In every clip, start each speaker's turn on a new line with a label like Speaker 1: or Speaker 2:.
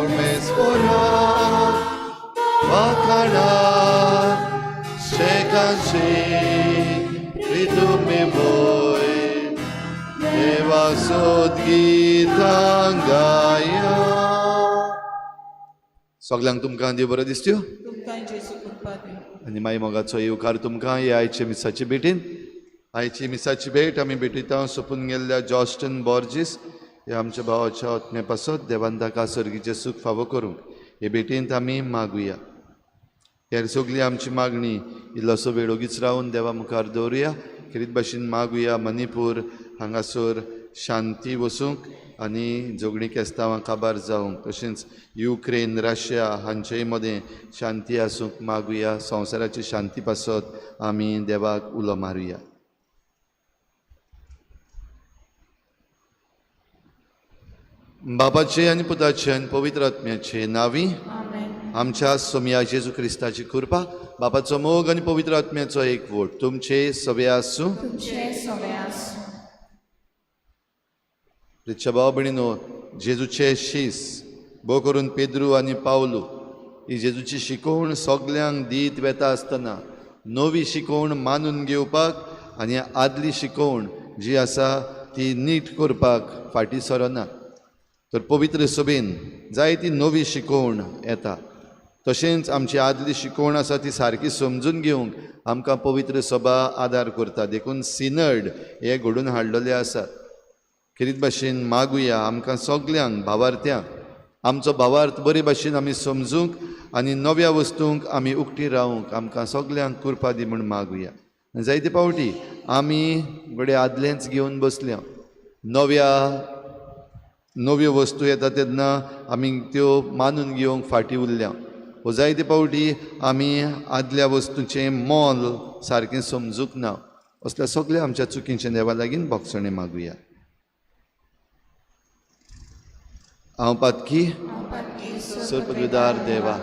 Speaker 1: परमेश्वरा वाखाणार शेकांशी तुमी बोय देवा सोद गीतां गाया. सगल्यांक तुमकां देव बरो दिसत्यो
Speaker 2: तुमकां जेजू कृपा दी.
Speaker 1: आनी मागीर मोगाचो येवकार तुमकां हे आयचे मिसाचे भेटीन. आयची मिसाची भेट आमी भेटयता सोंपून गेल्ल्या जॉस्टन बॉर्जीस ह्या आमच्या भावाच्या आत्मे पासत देवान ताका सर्गीचें सूख फावो करूंक हे भेटींत आमी मागुया. ह्या सगली आमची मागणी इल्लोसो वेळ ओगीच रावन देवा मुखार दवरुया. खेरीत भाशेन मागुया मणिपूर हांगासर शांती वसूंक आनी झगडीं केस्तांवां काबार जावंक, तशेंच युक्रेन रशिया हांचेय मदें शांती आसूंक मागुया. संवसाराची शांती पासत आमी देवाक उलो मारुया. बापाचे आनी पुताचे आनी पवित्र आत्म्याचे नांवी आमच्या सोमया जेजू क्रिस्ताची कृपा, बापाचो मोग आनी पवित्र आत्म्याचो एकवट तुमचे सगळे आसूं. प्रिच्या भाव भयणीनो, जेजूचे शीस भोव करून पेद्रू आनी पावलू ही जेजूची शिकवण सगल्यांक दीत वेता आसतना नवी शिकवण मानून घेवपाक आनी आदली शिकवण जी आसा ती नीट करपाक फाटीं सरना. तर पवित्र सभेन जायती नवी शिकवण येता, तशेंच आमची आदली शिकवण आसा ती सारकी समजून घेवंक आमकां पवित्र सभा आदार करता. देखून सिनड हे घडून हाडलेले आसात. खेरीत भाशेन मागुया आमकां सगल्यांक भावार्थ्यांक आमचो भावार्थ बरे भाशेन आमी समजूंक आनी नव्या वस्तूंक आमी उक्ती रावूंक आमकां सगल्यांक कृपा दी म्हूण मागुया. जायते फावटी आमी घडये आदलेंच घेवन बसल्या, नव्या नव्यो वस्तू येता तेन्ना आमी त्यो मानून घेवंक फाटीं उरल्या. वो जायते फावटी आमी आदल्या वस्तूचें मोल सारकें समजूंक ना. असल्या सगल्या आमच्या चुकींचें देवा लागीं भोगसणें मागुया. हांव पातकी सर्पविदार देवा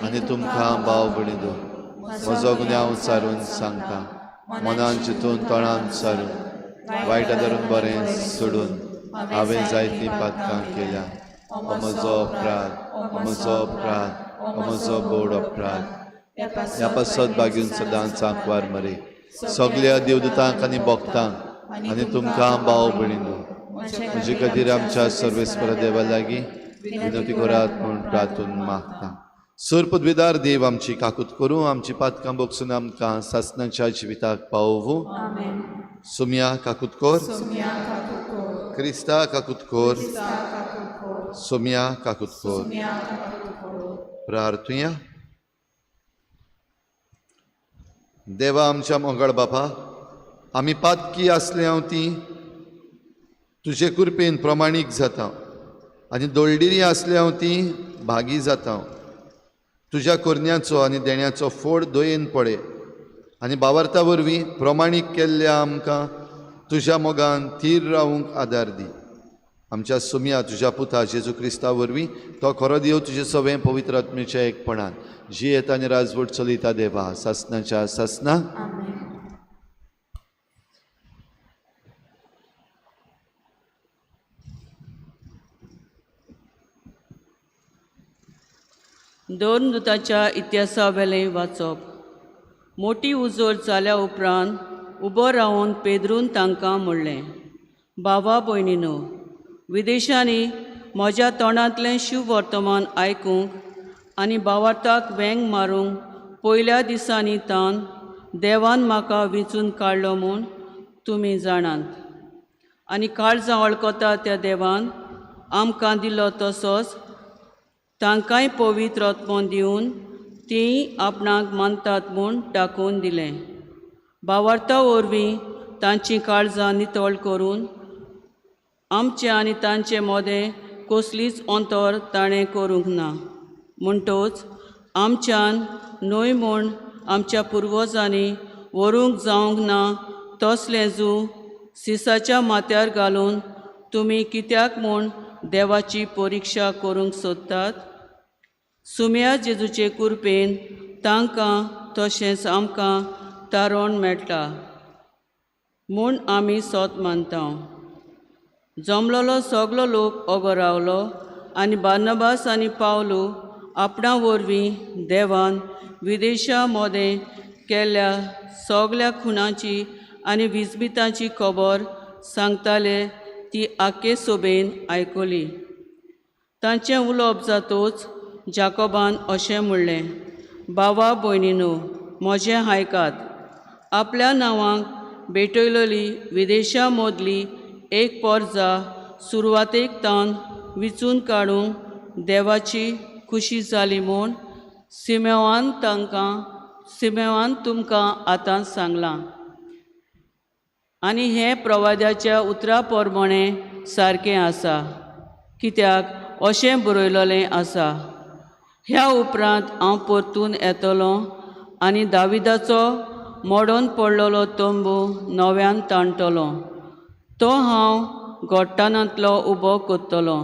Speaker 1: आनी तुमकां भाव भयणीनो म्हजो गुन्यांव सारून सांगता, मनान चिंतून तोंडान सारून वायट धरून बरें सोडून हांवें जायतीं पातकां केल्या. हो म्हजो अपराध, हो म्हजो अपराध, हो म्हजो बोड अपराध. ह्या पासत बागीन सदांच आंकवार मरे सगल्या देवदूतांक आनी भक्तांक आनी तुमकां भाव भयणीनो म्हजे खातीर आमच्या सर्वेस्पर देवा लागीं विनवती करात म्हूण प्रार्थून मागता. सर्पद्विदार देव आमची काकूत करूं, आमची पातकां बोगसून आमकां सासणाच्या जिविताक पावोवं. सुम्या काकूत कर, क्रिस्ता काकूत कर, सोम्या काकूत कर. प्रार्थुया. देवा आमच्या मोगाळ बापा, आमी पातकी आसले हांव ती तुजे कृपेन प्रमाणीक जाता आनी दोळडिरी आसले हांव ती भागी जाता. तुज्या करण्याचो आनी देण्याचो फोड दयेन पळय आनी भावार्था वरवीं प्रमाणीक केल्ल्या आमकां तुज्या मोगान थीर रावूंक आदार दी. आमच्या सुमया तुज्या पुता जेजू क्रिस्ता वरवीं तो खरो देव तुजे सवें पवित्र आत्म्याच्या एकपणान जियेत आनी राजवट चलयता देवा सासनाच्या सासना.
Speaker 3: दोन दुताच्या इतिहासावेलें वाचप. मोटी उजोर जाल्या उपरांत उबो रावन पेद्रून तांकां म्हणलें, बाबा भयणीनो, विदेशांनी म्हज्या तोंडांतलें शिववर्तमान आयकूंक आनी भावार्थाक वेंग मारूंक पयल्या दिसांनी तान देवान म्हाका विंचून काडलो म्हूण तुमी जाणात. आनी काळजां वळखता त्या देवान आमकां दिलो तसोच तांकांय पवित्र आत्मो दिवन तीं आपणाक मानतात म्हूण दाखोवन दिलें. भावार्था वरवीं तांचीं काळजां नितळ करून आमचें आनी तांचे मदें कसलीच अंतर ताणें करूंक ना. म्हणटच आमच्यान न्हय म्हूण आमच्या पुर्वजांनी व्हरूंक जावंक ना तसलें जू सिसाच्या माथ्यार घालून तुमी कित्याक म्हूण देवाची परिक्षा करूंक सोदतात? सुम्या जेजूचे कुरपेन तांकां तशेंच आमकां तारण मेळटा म्हूण आमी सोत मानता. जमलोलो सगलो लोक ओगो रावलो आनी बार्नबास आनी पावलू आपणा वरवीं देवान विदेशा मोदें केल्ल्या सगल्या खुणाची आनी विजमितांची खबर सांगताले ती आखे सोबेन आयकली. तांचें उलोवप जातूच जाकोबान अशें म्हणलें, बाबा भयणीनो, म्हजें आयकात. आपल्या नांवाक भेटयलेली विदेशा मदली एक पोरजा सुरवातेक तावन विचून काडूंक देवाची खुशी जाली म्हूण सिमेवान तुमकां आतां सांगलां. आनी हें प्रवाद्याच्या उतरा प्रमाणें सारकें आसा, कित्याक अशें बरयलेलें आसा, ह्या उपरांत हांव परतून येतलो आनी दाविदाचो मोडून पडलेलो तंबू नव्यान ताणटलो, तो हांव गोट्टानांतलो उबो करतलो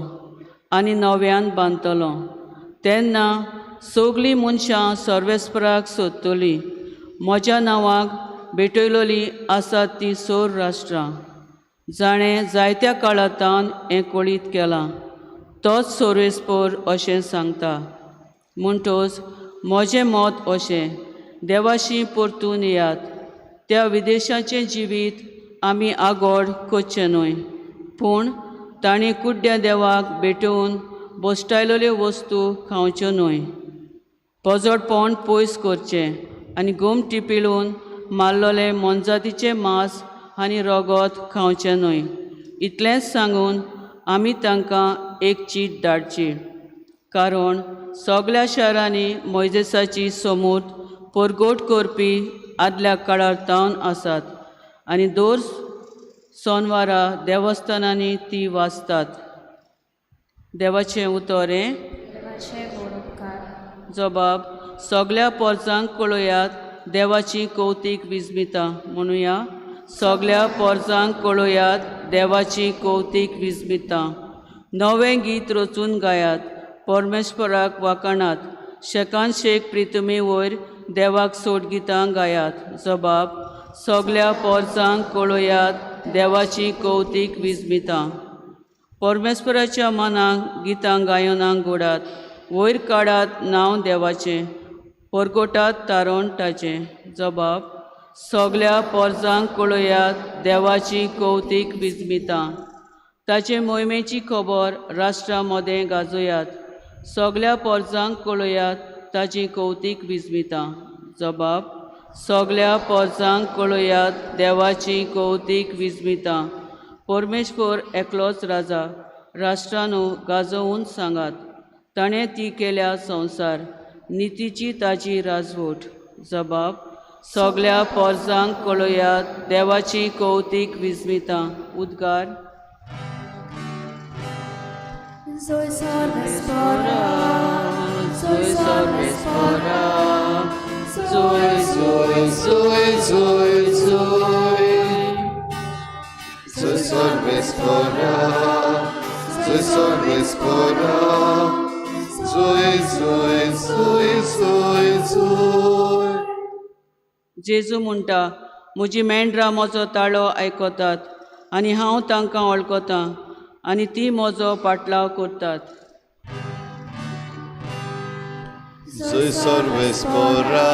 Speaker 3: आनी नव्यान बांदतलो. तेन्ना सगळीं मनशां सर्वेस्पराक सोदतलीं, म्हज्या नांवाक भेटयलेलीं आसात तीं सोर राष्ट्रां, जाणें जायत्या काळांतावन हें कळीत केलां, तोच सर्वेस्पर अशें सांगता. म्हणटच म्हजें मत अशें, देवाशी परतून येयात. त्या विदेशाचें जिवीत आमी आगोड करचें न्हय, पूण तांणी कुड्ड्या देवाक भेटोवन बोस्टायलेल्यो वस्तू खावच्यो न्हय. पोजडपण पयस करचें आनी गोमटी पिळून मारलेलें मोनजातीचें मांस आनी रगत खावचें न्हय. इतलेंच सांगून आमी तांकां एक चीट धाडची, कारण सगल्या शारांनी मोयजेसाची समूर्त परगट करपी आदल्या काळार तावन आसात आनी दर सोनवारा देवस्थानांनी ती वाचतात. देवाचें उतर हें. जबाब, सगल्या पोरजांक कळयात देवाची कौतीक विजमिता. म्हणुया, सगल्या पोरजांक कळयात देवाची कौतीक विजमिता. नवें गीत रचून गायात, परमेश्वराक वाखाणात, शेकान शेक प्रितमी वयर देवाक सोडगितां गायात. जबाब, सगल्या पोरजांक कळयात देवाची कौतीक विजमिता. परमेश्वराच्या मनाक गितां गायनां गोडात, वयर काडात नांव देवाचें, परगोटात तारण ताचें. जबाब, सगल्या पोरजांक कळयात देवाची कौतीक विजमिता. ताचे मोहिमेची खबर राष्ट्रा मदें गाजयात, सगल्या पोरजांक कळयात ताची कौतीक विजमिता. जबाब, सगल्या पोरजांक कळयात देवाची कौतीक विजमिता. परमेश्वर एकलोच राजा, राष्ट्रानो गाजोवन सांगात, ताणें ती केल्या संवसार, नितीची ताची राजवट. जबाब, सगल्या पोरजांक कळयात देवाची कौतीक विजमिता. उद्गार,
Speaker 4: Zoe Sorvespora, Zoe Sorvespora,
Speaker 1: Zoe, Zoe, Zoe, Zoe, Zoe. Zoe Sorvespora, Zoe Sorvespora, Zoe, Zoe, Zoe, Zoe, Zoe.
Speaker 3: जेजू म्हणटा, म्हजी मेंढरां म्हजो ताळो आयकतात आनी हांव तांकां वळखतां आनी ती म्हजो पाटलाव करतात.
Speaker 1: Zoe Sorvespora,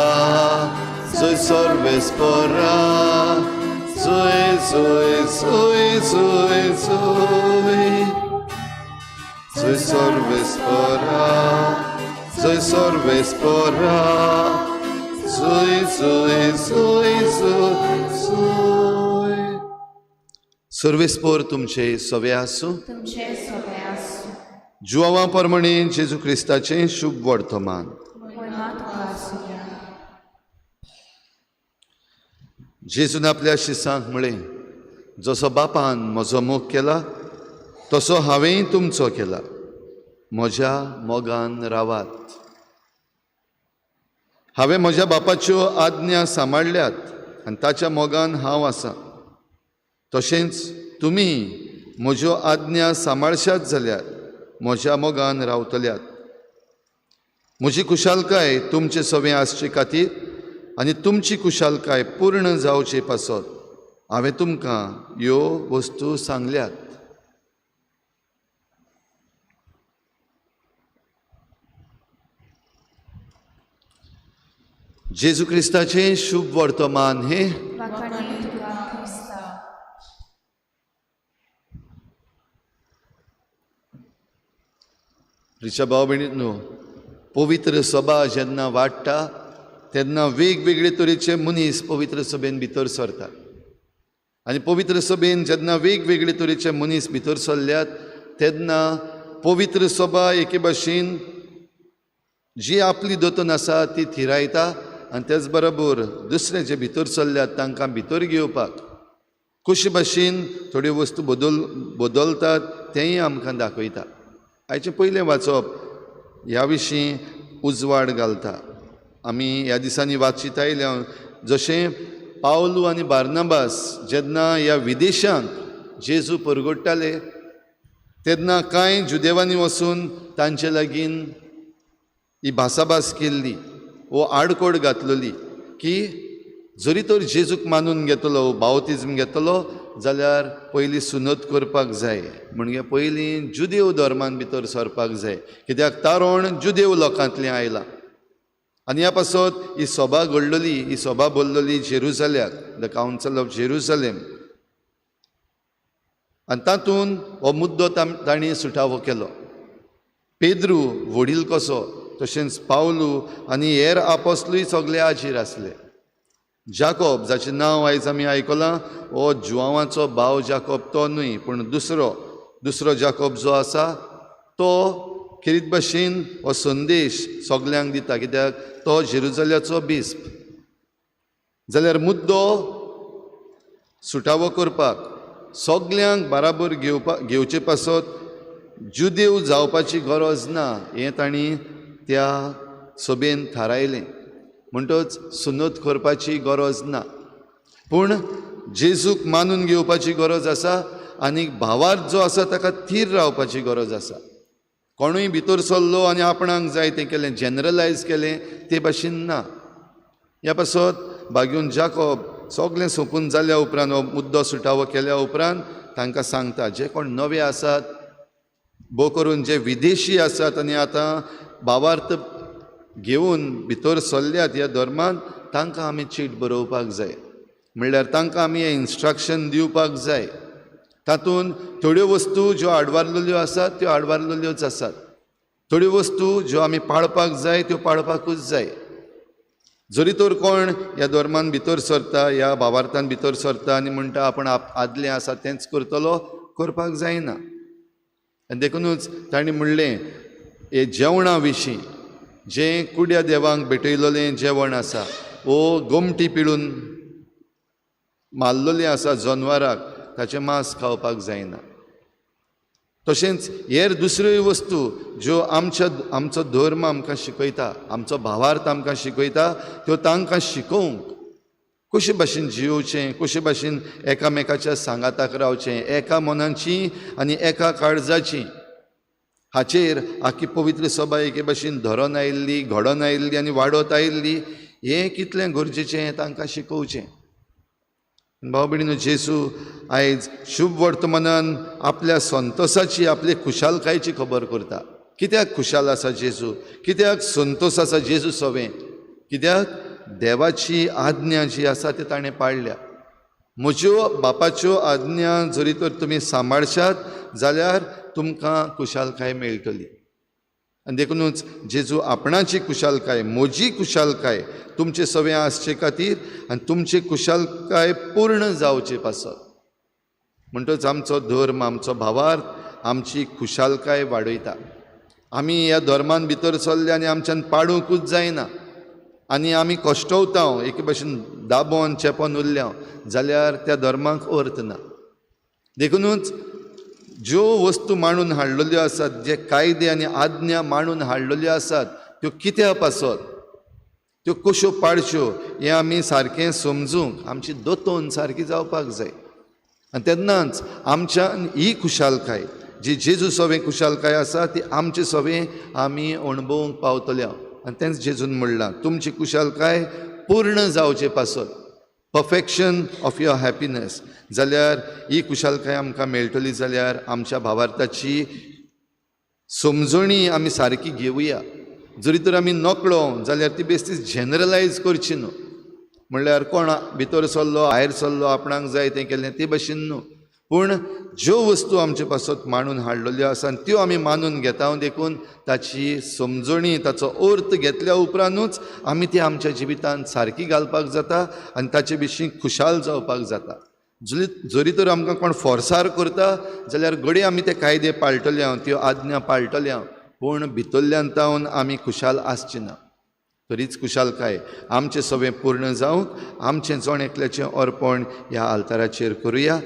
Speaker 1: Zoe Sorvespora, Zoe, Zoe, Zoe, Zoe, Zoe. Zoe Sorvespora, Zoe Sorvespora, Zoe, Zoe, Zoe, Zoe, Zoe. सर्वेस्पोर तुमचे सवे आसूं.
Speaker 4: तुमचे सोबे आसूं.
Speaker 1: जुआवा परमणे जेजू क्रिस्ताचें शुभ वर्तमान.
Speaker 4: मोहिमा तुका आसुया.
Speaker 1: जेजून आपल्या शिसांक म्हळें, जसो बापान म्हजो मोग केला तसो हांवेंय तुमचो केला, म्हज्या मोगान रावात. हांवें म्हज्या बापाच्यो आज्ञा सांबाळ्ळ्यात आनी ताच्या मोगान हांव आसा. तशेंच तुमी म्हज्यो आज्ञा सांबाळशात जाल्यार म्हज्या मोगान रावतल्यात. म्हजी खुशालकाय तुमचे सवें आसचे खातीर आनी तुमची खुशालकाय पूर्ण जावचे पासत हांवें तुमकां ह्यो वस्तू सांगल्यात. जेजू क्रिस्ताचें शुभ वर्तमान हें। प्रिच्या भाव भयणींनो, पवित्र सभा जेन्ना वाडटा तेन्ना वेगवेगळे तरेचे मनीस पवित्र सभेन भितर सरतात आनी पवित्र सभेन जेन्ना वेगवेगळे तरेचे मनीस भितर सरल्यात तेन्ना पवित्र सभा एके भाशेन जी आपली दोतोन आसा ती थिरायता आनी तेच बरोबर दुसरे जे भितर सरल्यात तांकां भितर घेवपाक कशे भाशेन थोड्यो वस्तू बदलतात तेंय आमकां दाखयता। आयचें पयलें वाचप ह्या विशीं उजवाड घालता। आमी ह्या दिसांनी वाचीत आयल्या जशें पावलू आनी बार्नाबास जेन्ना ह्या विदेशांत जेजू परगट्टाले तेन्ना कांय जुदेवांनी वचून तांचे लागीं ही भासाभास केल्ली वो आडकोड घातलेली की जरी तर जेजूक मानून घेतलो बावतिज्म घेतलो जाल्यार पयलीं सुनत करपाक जाय, म्हणजे पयलीं जुदेव धर्मान भितर सरपाक जाय, कित्याक तारण जुदेव लोकांतलें आयलां। आनी ह्या पासत ही सभा घडलेली, ही सभा बोल्लली जेरुजल्याक, the council of Jerusalem, आनी तातूंत हो मुद्दो तांणी सुटावो केलो। पेद्रू व्हडील कसो तशेंच पावलू आनी हेर आपोस्लूय सगळे हाजीर आसले। जाकोब जाचें नांव आयज आमी आयकलां हो जुआंवाचो भाव जाकोब तो न्हय, पूण दुसरो जाकोब जो आसा तो खेरीत भाशेन हो संदेश सगल्यांक दिता, कित्याक तो जेरुजल्याचो बिस्प। जाल्यार मुद्दो सुटावो करपाक सगल्यांक बराबर घेवचे पासत जुदेव जावपाची गरज ना हें तांणी त्या सभेन थारायलें। म्हणटच सुनत करपाची गरज ना, पूण जेजूक मानून घेवपाची गरज आसा आनी भावार्थ जो आसा ताका थीर रावपाची गरज आसा। कोणूय भितर सरलो आनी आपणाक जाय तें केलें, जनरलायज केलें ते भाशेन ना। ह्या पासत बागेवन जाकोब सगळें सोंपून जाल्या उपरांत हो मुद्दो सुटावो केल्या उपरांत तांकां सांगता जे कोण नवे आसात, भोव करून जे विदेशी आसात आनी आतां भावार्थ घेवन भितर सरल्यात ह्या धर्मान, तांकां आमी चीट बरोवपाक जाय, म्हणल्यार तांकां आमी हें इन्स्ट्रक्शन दिवपाक जाय। तातूंत थोड्यो वस्तू ज्यो आडवारलेल्यो आसात त्यो आडवारलेल्योच आसात, थोड्यो वस्तू ज्यो आमी पाळपाक जाय त्यो पाळपाकूच जाय। जरी तर कोण ह्या धर्मान भितर सरता, ह्या भावार्थान भितर सरता आनी म्हणटा आपूण आदलें आसा तेंच करतलो, करपाक जायना। आनी देखुनूच तांणी म्हणलें हे जेवणा विशीं जें कुड्या देवांक भेटयलेलें जेवण आसा वो गोमटी पिळून मारलेलें आसा जनवराक, ताचें मांस खावपाक जायना। तशेंच हेर दुसऱ्योय वस्तू ज्यो आमचो धर्म आमकां शिकयता, आमचो भावार्थ आमकां शिकयता, त्यो तांकां शिकोवंक कशे भाशेन जियोवचें, कशे भाशेन एकामेकाच्या सांगाताक रावचें, एका मनाची आनी एका काळजाची, हाचेर आखी पवित्र सभा एके भाशेन धरोन आयिल्ली, घडोवन आयिल्ली आनी वाडत आयिल्ली, हें कितलें गरजेचें हें तांकां शिकोवचें। भाव भयणीनो, जेजू आयज शुभ वर्तमानान आपल्या संतोसाची, आपले खुशालकायेची खबर करता। कित्याक खुशाल आसा जेजू, कित्याक संतोस आसा जेजू सवें, कित्याक देवाची आज्ञा जी आसा ती ताणें पाळल्या। म्हज्यो बापाच्यो आज्ञा जरी तर तुमी सांबाळशात जाल्यार तुमकां खुशालकाय मेळटली। आनी देखुनूच जेजू आपणाची खुशालकाय, म्हजी खुशालकाय तुमचे सवें आसचे खातीर आनी तुमची खुशालकाय पूर्ण जावचे पासत, म्हणटच आमचो धर्म, आमचो भावार्थ आमची खुशालकाय वाडयता। आमी ह्या धर्मान भितर सरले आनी आमच्यान पाडूंकूच जायना आनी आमी कश्टवता, एके भाशेन दाबोन चेपोन उरल्या जाल्यार त्या धर्माक अर्थ ना। देखुनूच ज्यो वस्तू मांडून हाडलेल्यो आसात, जे कायदे आनी आज्ञा मांडून हाडलेल्यो आसात त्यो कित्या पासत, त्यो कश्यो पाळच्यो हें आमी सारकें समजूंक आमची दोतोन सारकी जावपाक जाय। आनी तेन्नाच आमच्यान ही खुशालकाय जी जेजू सवें खुशालकाय आसा ती आमचे सवें आमी अणभवूंक पावतले। आनी तेंच जेजून म्हणलां, तुमची खुशालकाय पूर्ण जावचे पासत, परफेक्शन ऑफ your happiness, जाल्यार ही खुशालकाय आमकां मेळटली जाल्यार आमच्या भावार्थाची समजणी आमी सारकी घेवया। जरी तर आमी नकळो जाल्यार ती बेस्तीच जनरलायज करची न्हू. म्हणल्यार कोण भितर सरलो भायर सरलो आपणाक जाय तें केलें ते भशेन न्हू, पूण ज्यो वस्तू आमचे पासत मांडून हाडलेल्यो आसा आनी त्यो आमी मानून घेता, देखून ताची समजणी ताचो अर्थ घेतल्या उपरांतूच आमी ती आमच्या जिवितांत सारकी घालपाक जाता आनी ताचे विशीं खुशाल जावपाक जाता. जरी तर आमकां कोण फोर्सार करता जाल्यार घडये आमी ते कायदे पाळटले हांव, त्यो आज्ञा पाळटले हांव, पूण भितरल्यान तावन आमी खुशाल आसची ना. तरीच खुशालकाय आमचें सगळें पूर्ण जावंक आमचें जण एकल्याचें अर्पण ह्या आल्ताराचेर करुया,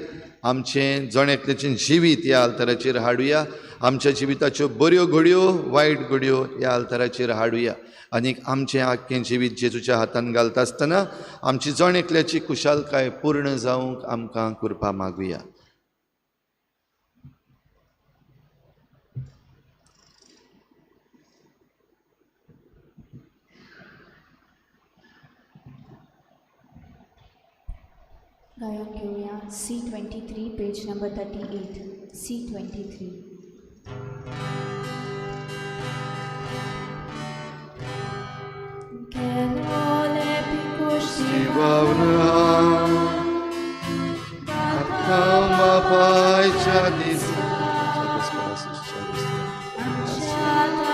Speaker 1: आमचें जण एकल्याचें जिवीत ह्या आल्ताराचेर हाडुया, आमच्या जिविताच्यो बऱ्यो घडयो वायट घडयो ह्या आल्ताराचेर हाडुया आनी आमचें आख्खें जिवीत जेजूच्या हातान घालता आसतना आमची जण एकल्याची खुशालकाय पूर्ण जावंक आमकां कृपा मागुया.
Speaker 4: गायन घेवया C23 page number 38 C23.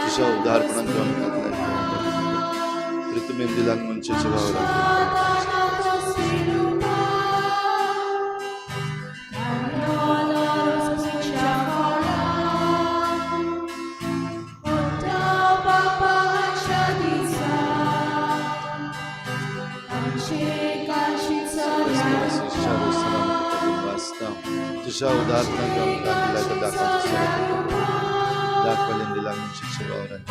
Speaker 1: तुझ्या उदारपणान प्रितमेन दिलांग मनशाच्या वावराक तुझ्या उदाहरणाक आमकां दिला त्या दाखवाचो दाखवलें दिला मनशाच्या वावरान.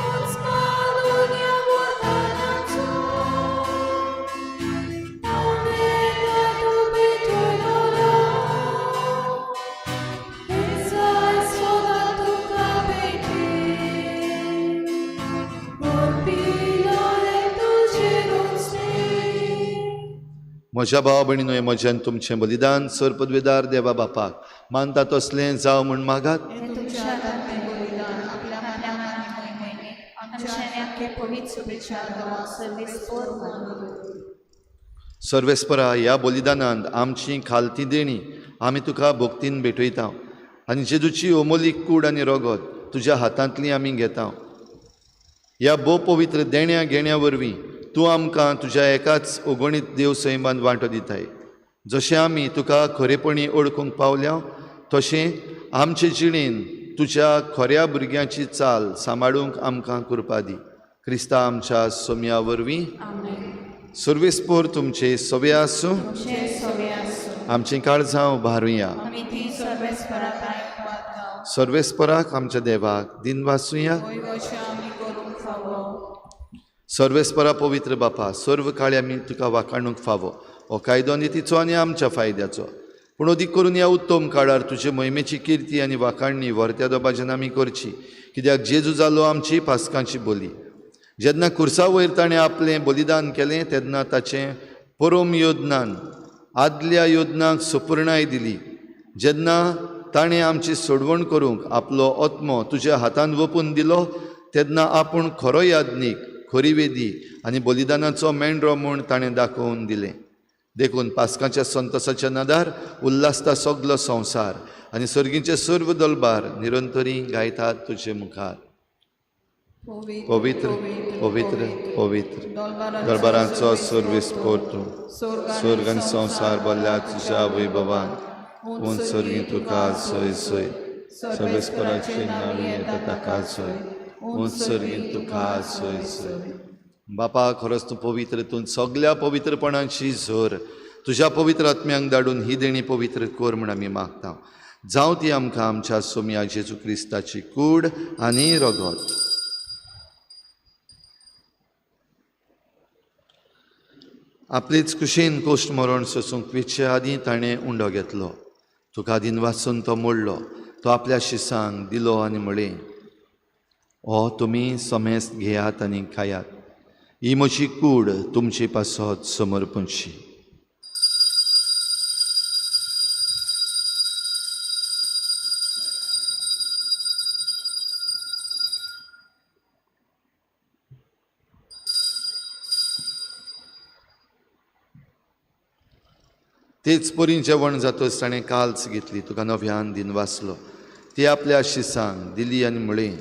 Speaker 1: म्हज्या भाव भयणीनो, हें म्हजें आनी तुमचें बलिदान सर पदवेदार देवा बापाक मानता तसलें जावं म्हूण मागात. सर्वेस्परा, ह्या बलिदानांत आमची खालती देणी आमी तुका भक्तीन भेटयता आनी जेजूची अमोलीक कूड आनी रगत तुज्या हातांतली आमी घेता. ह्या भोव पवित्र देण्या घेण्या वरवीं तूं आमकां तुज्या एकाच अगणीत देव सैमान वांटो दिताय. जशें आमी तुका खरेपणी ओळखूंक पावल्या तशें आमचे जिणेन तुज्या खऱ्या भुरग्यांची चाल सांबाळूंक आमकां कृपा दी. क्रिस्ता आमच्या सोम्या वरवीं. सर्वेस्पोर तुमचे सवे आसूं. आमचें काळजां उबारुया. सर्वेस्पराक आमच्या देवाक दिन वासुया. सर्वेस्परा पवित्र बापा, सर्व काळी आमी तुका वाखाणूंक फावो. हो कायदो नितीचो आनी आमच्या फायद्याचो, पूण अदीक करून ह्या उत्तम काळार तुजे मोहिमेची किर्ती आनी वाखाणणी व्हरत्या दोबाजेन आमी करची, कित्याक जेजू जालो आमची पास्कांची बोली. जेन्ना खुर्सा वयर ताणें आपलें बलिदान केलें तेन्ना ताचें परम योजनान आदल्या योजनांक सुपूर्णाय दिली. जेन्ना ताणें आमची सोडवण करूंक आपलो आत्मो तुज्या हातान वपून दिलो तेन्ना आपूण खरो याज्ञीक, खरी वेदी आनी बलिदानाचो मेंढरो म्हूण ताणें दाखोवन दिलें. देखून पास्काच्या संतोसाच्या नादार उल्हासता सगलो संवसार आनी सर्गीचे सर्व दलबार निरंतरी गायतात तुजे मुखार. पवित्र पवित्र पवित्र दरबारांचो सर्वेस्पोर तूं, स्वर्ग आनी संवसार भरल्या तुज्या वैभवान. उंच सर्गी तुका सोय सोय, सर्वेस्पराचें नांव येता ताका सोय, उंच सर्गी तुका सोय सोय. बापा, खरोच तूं पवित्र, तूं सगल्या पवित्रपणाची झर. तुज्या पवित्र आत्म्यांक धाडून ही देणी पवित्र कर म्हूण आमी मागता. जावं ती आमकां आमच्या सोम्या जेजू क्रिस्ताची कूड आनी रगत. आपलेच कुशीन कोश्ट मरण सोसूंक विचे आदीं ताणें उंडो घेतलो. तुका दिन वाचून तो मोडलो, तो आपल्या शिसांक दिलो आनी म्हळें, हो तुमी समेस्त घेयात आनी खायात, ही म्हजी कूड तुमचे पासत समर्पणशी. तेच परी जेवण जातच ताणें काल्स घेतली, तुका नव्यान दिन वाचलो, ती आपल्या शिसांक दिली आनी म्हळें,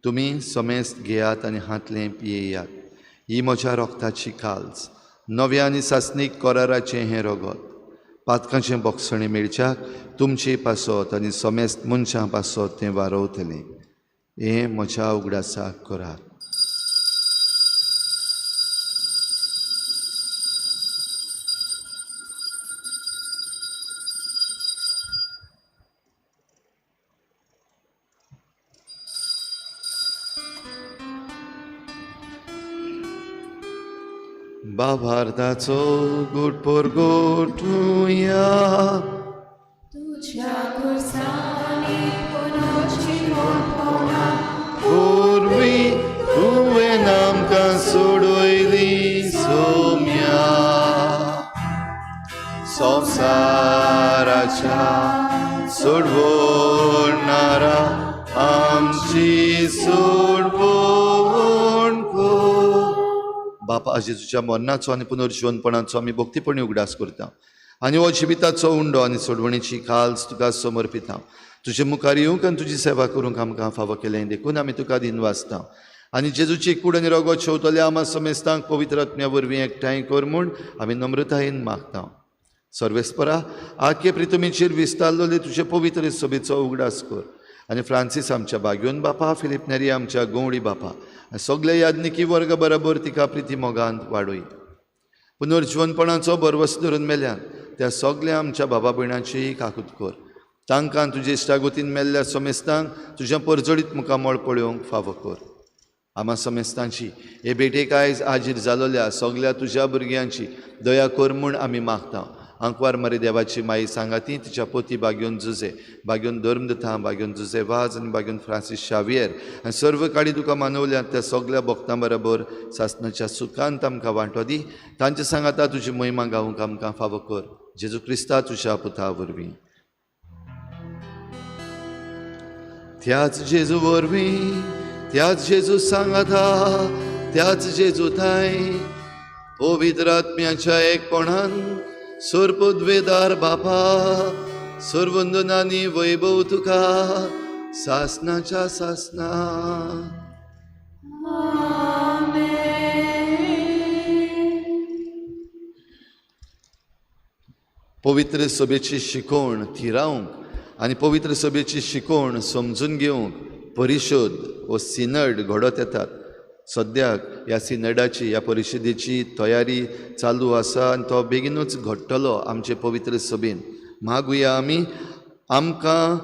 Speaker 1: तुमी समेस्त घेयात आनी हातलें पियेयात, ही म्हज्या रोगताची काल्स, नव्या आनी सासणीक कराराचें हें रगत, पातकांचें बोगसणें मेळच्याक तुमचे पासत आनी समेस्त मनशां पासत तें वारवतलें. हें म्हज्या उगडासाक करात. बाबार्थाचो गुटपोर गोठुया,
Speaker 4: तुझ्या खुर्सांनी पुनोची मोठपणा
Speaker 1: पूर्वी तुवें आमकां सोडयली सोम्या, संवसाराच्या सोडवणारा आमची सोडवण कर. बापा, जेजूच्या मरणाचो आनी पुनर्जिवनपणाचो आमी भक्तीपणी उगडास करता आनी हो जिविताचो उंडो आनी सोडवणेची काल्स तुका समर्पिता. तुजे मुखार येवंक आनी तुजी सेवा करूंक आमकां फावो केलें देखून आमी तुका दिनवासता. आनी जेजूची कूड आनी रगत शेवतल्या आमा समेस्तांक पवित्र आत्म्या वरवीं एकठांय कर म्हूण आमी नम्रतायेन मागता. सर्वेस्परा, आखे प्रितमीचेर विस्तारलेले तुजे पवित्र सभेचो उगडास कर आनी फ्रांसीस आमच्या बाग्योन बापा, फिलीप नेरी आमच्या गंवडी बापा आनी सगळे याज्ञिकी वर्ग बराबर तिका प्रिती मोगांत वाडय. पुनर्जिवनपणाचो भरवस धरून मेल्यान त्या सगळ्या आमच्या बाबा भयणांचीय काकूत कर. तांकां तुजे इश्टागोतीन मेल्ल्या समेस्तांक तुज्या परजळीत मुखामळ पळोवंक फावो कर. आमा समेस्तांची हे भेटेक आयज हाजीर जालोल्या सगळ्या तुज्या भुरग्यांची दया कर म्हूण आमी मागता. आंकवार मारी देवाची माई सांगाती तिच्या पोती बाग्योन जुजे, बाग्योन धर्मदथा, बाग्योन जुजे वाज आनी बाग्योन फ्रांसीस शावियर आनी सर्व काडी तुका मानवल्यात त्या सगळ्या भक्तां बरोबर सासणाच्या सुखांत आमकां वांटो दी. तांचे सांगाता तुजी महिमा गावंक आमकां फावो कर. जेजू क्रिस्ता तुज्या पुता वरवीं. त्याच जेजू वरवीं, त्याच जेजू सांगाता, त्याच जेजू थांय पवित्र आत्म्याच्या एकपणान सर्पद्वेदार बापा, सर्वंदनानी वैभव तुका सासनाच्या सासना. पवित्र सभेची शिकवण थिरावंक आनी पवित्र सभेची शिकवण समजून घेवंक परिशोद वो सिनड घडत येतात. सद्याक ह्या सिनडाची, ह्या परिशदेची तयारी चालू आसा आनी तो बेगीनूच घडटलो आमचे पवित्र सभेन. मागुया आमी आमकां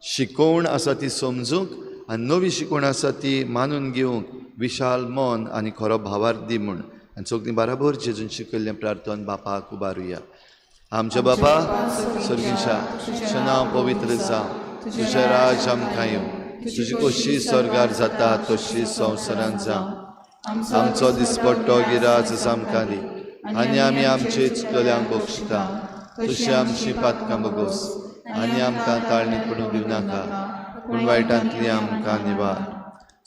Speaker 1: शिकवण आसा ती समजूंक आनी नवी शिकवण आसा ती मानून घेवंक विशाल मन आनी खरो भावार्थ दी म्हूण. आनी सगळीं बराबर जेजून शिकयल्लें प्रार्थन बापाक उबारुया. आमच्या बापा सर्गीच्या, तुजें नांव पवित्र जावं, तुजें राज आमकां येवं, तुजी कशी स्वर्गार जाता तशी संवसारांत जावं. आमचो दिसपट्टो गिराज आमकां दी आनी आमी आमचे चुकल्यांक बक्षिता तशी आमची पातकां बगोस आनी आमकां ताळणी पडूंक दिवं नाका, पूण वायटांतली आमकां निवार.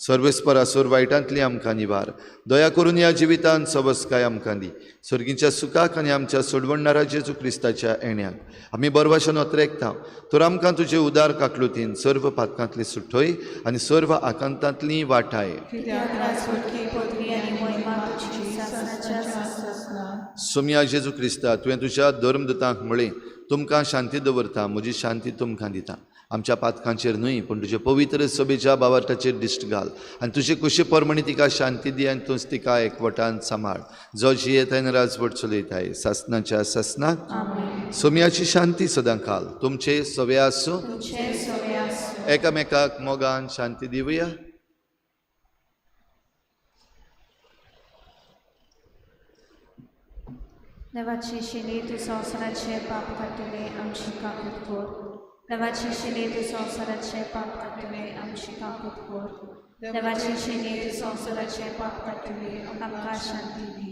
Speaker 1: सर्वेस्परा, सोर वायटांतली आमकां निवार. दया करून ह्या जिवितांत सवस्काय आमकां दी. सर्गीच्या सुखाक आनी आमच्या सोडवणणारा जेजू क्रिस्ताच्या येण्याक आमी बरवाशन अत्रेकता. तर आमकां तुजे उदार काकलुतीन सर्व पातकांतली सुटय आनी सर्व आकांतांतली वाटाय. सोमया जेजू क्रिस्ता, तुवें तुज्या धर्मदूतांक म्हळें, तुमकां शांती दवरता, म्हजी शांती तुमकां दिता. आमच्या पातकांचेर न्हय पूण तुजे पवित्र सभेच्या बावार्थाचेर दिश्ट घाल आनी तुजे कुशी प्रमाणे तिका शांती दी आनी तूंच तिका एकवटान सांबाळ. जो जियेताय आनी राजवट चलयताय सासनाच्या सासनाक. सोमयाची शांती सदां काल तुमचे सवे आसूं. एकामेकाक मोगान शांती दिवया.
Speaker 4: देवाची शिले तूं संवसाराचे पाप काडटले आमची काकूत कर. देवाची शिले तूं संवसाराचे पाप काडटले आमची काकूत कर. देवाची शिले तूं संवसाराचे पाप काडटले आमकां शांती दी.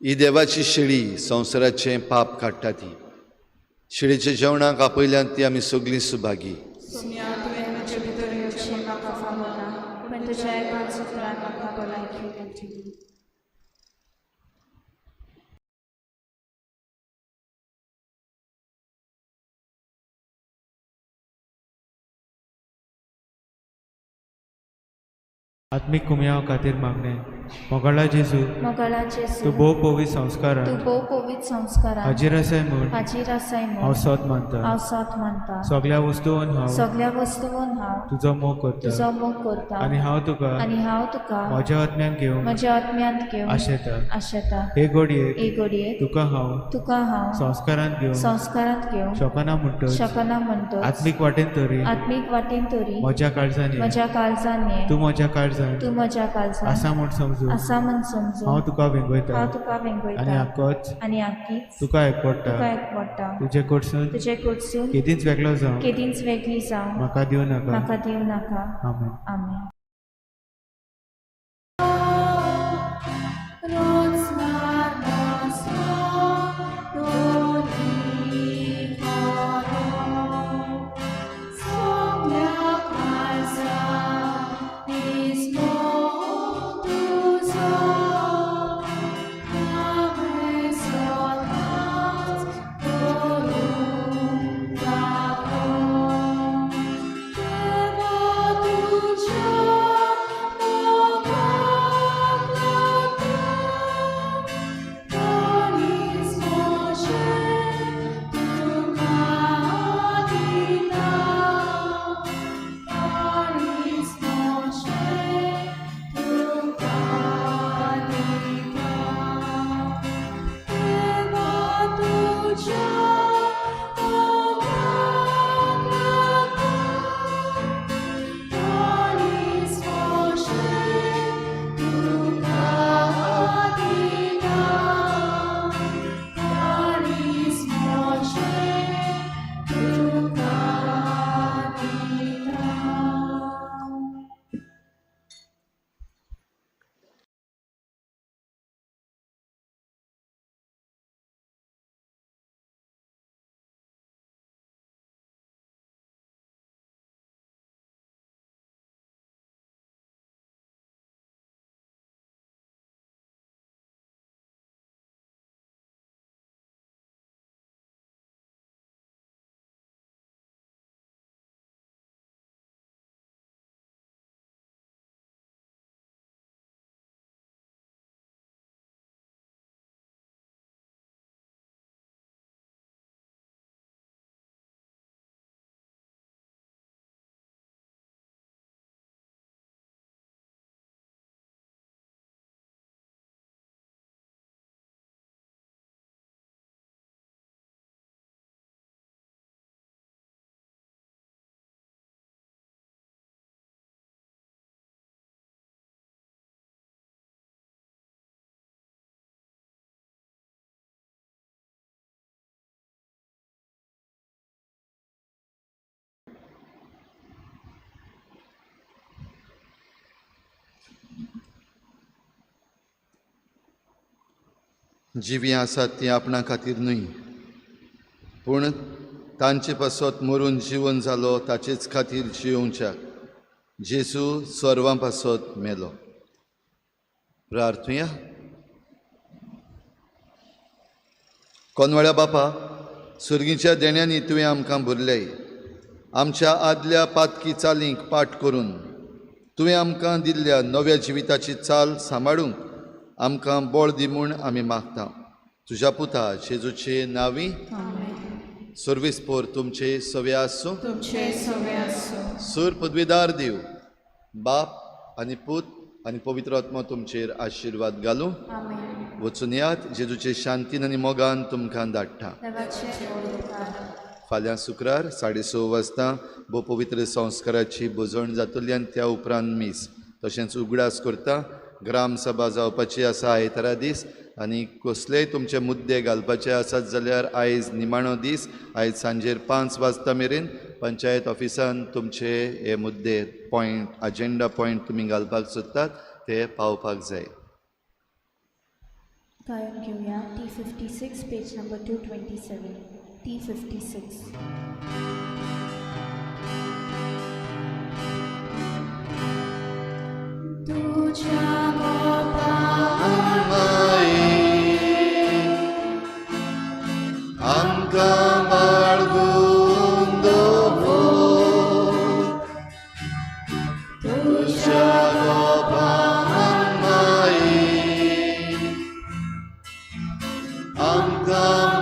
Speaker 1: ही देवाची शेळी संवसाराचें पाप काडटा. ती शेळीच्या जेवणाक आपयल्यान ती आमी सगळीं सुभागी.
Speaker 2: सोम्या, तुवें म्हजे भितर येवचें म्हाका फावना,
Speaker 5: आत्मीक कुमयाव खातीर मागणें. मोगाळा जेजू,
Speaker 4: मोगाळा जेजू,
Speaker 5: तूं भोव पवित्र संस्कारान
Speaker 4: तूं भोव पवित्र संस्कारान
Speaker 5: हाजीर आसाय म्हूण
Speaker 4: हाजीर आसाय
Speaker 5: हांव
Speaker 4: म्हूण
Speaker 5: सोद मानता.
Speaker 4: हांव सोद मानता.
Speaker 5: सगळ्या वस्तून हांव
Speaker 4: सगळ्या वस्तून हांव
Speaker 5: तुजो मोग करता
Speaker 4: तुजो मोग करता
Speaker 5: आनी हांव तुका
Speaker 4: आनी हांव तुका
Speaker 5: म्हज्या आत्म्यान घेवंक
Speaker 4: म्हज्या आत्म्यांत घेवन
Speaker 5: आशेता.
Speaker 4: आशेता.
Speaker 5: हे घडयेक
Speaker 4: हे घडयेक
Speaker 5: तुका हांव
Speaker 4: तुका हांव
Speaker 5: संस्कारांत घेवंक
Speaker 4: संस्कारांत घेवंक
Speaker 5: शकना म्हणटच
Speaker 4: शकना म्हणटच
Speaker 5: आत्मीक वाटेन तरी
Speaker 4: आत्मीक वाटेन तरी
Speaker 5: म्हज्या काळजान ये.
Speaker 4: म्हज्या काळजान ये.
Speaker 5: तूं म्हज्या काळजान
Speaker 4: तूं म्हज्या काळजान
Speaker 5: आसा म्हूण समजून
Speaker 4: आसा म्हूण समजून
Speaker 5: हांव तुका वेंगयता
Speaker 4: हांव तुका
Speaker 5: आनी
Speaker 4: वेंगयता
Speaker 5: आकोच
Speaker 4: आनी आकीच
Speaker 5: तुका एकवडटा.
Speaker 4: तुका एकवडटा.
Speaker 5: तुजे कडसून
Speaker 4: तुजे कडसून
Speaker 5: केदींच वेगळो जावं
Speaker 4: केदींच वेगळी जावं
Speaker 5: म्हाका दिवं नाका.
Speaker 4: म्हाका दिवं नाका.
Speaker 5: आमेन.
Speaker 4: आमेन.
Speaker 1: जिवीं आसात तीं आपणा खातीर न्हय, पूण तांचे पासत मरून जिवन जालो ताचेच खातीर जियोवच्याक जेजू सर्वां पासत मेलो. प्रार्थुया. कोनवळ्या बापा, सुर्गीच्या देण्यांनी तुवें आमकां भरले. आमच्या आदल्या पातकी चालींक पाठ करून तुवें आमकां दिल्ल्या नव्या जिविताची चाल सांबाळूंक आमकां बळ दी म्हूण आमी मागता. तुज्या पुता जेजूचे नांवी. सर्वीस पोर तुमचे सवे आसूं.
Speaker 2: तुमचे सवे आसूं.
Speaker 1: सूर पदवीदार देव बाप आनी पूत आनी पवित्र आत्मा तुमचेर आशिर्वाद घालूं. वचून यात. जेजूचे शांतीन आनी मोगान तुमकां धाडटा. फाल्यां शुक्रार 6:30 वाजता भोव पवित्र संस्काराची भोजण जातली आनी त्या उपरांत मीस. तशेंच उगडास करता ग्राम सभा जावपाची आसा आयतारा दीस आनी कसलेय तुमचे मुद्दे घालपाचे आसात जाल्यार आयज निमाणो दीस. आयज सांजेर 5 वाजता मेरेन पंचायत ऑफिसान तुमचे हे मुद्दे पॉयंट अजेंडा पॉयंट तुमी घालपाक सोदतात ते पावपाक जाय.
Speaker 4: गायन घेवया T56 page number 227. T56. तुझ्या
Speaker 1: आमकां बाळगून दवर तुझ्या आमेन.